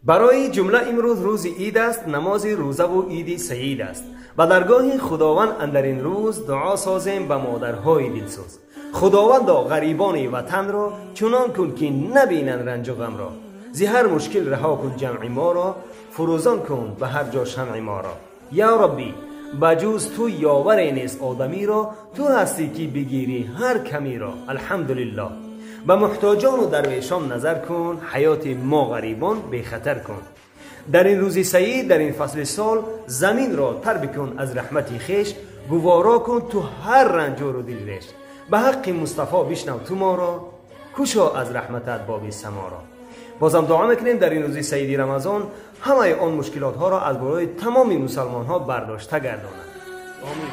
Барои ҷумла имрӯз рӯзи ид аст, намози рӯзаву иди саид аст. Ба даргоҳи Худованд андар ин рӯз дуо созем ба модарҳои дилсӯз. Худовандо, ғарибони ватанро чунон кун, ки набинанд ранҷу ғамро. Зи ҳар мушкил раҳо кун ҷамъи моро, фурӯзон кун ба ҳар ҷо шамъи моро. Ё Раббӣ, ба ҷуз ту ёваре нест одамиро, ту ҳастӣ, ки бигирӣ ҳар камиро. Алҳамдулиллоҳ. Ба муҳтоҷону дарвешон назар кун, ҳаёти мо ғарибон бехатар кун. Дар ин рӯзи саид, дар ин фасли сол заминро тар бикун аз раҳмати хеш, гуворо кун ту ҳар ранҷуру дилреш. Ба ҳаққи Мустафо бишнав ту моро, кушо аз раҳматат боби саморо. Бозам дуо мекунем, дар ин рӯзи саиди Рамазон ҳамаи он мушкилотҳоро аз болои тамоми мусалмонҳо бардошта гардонад. Омин.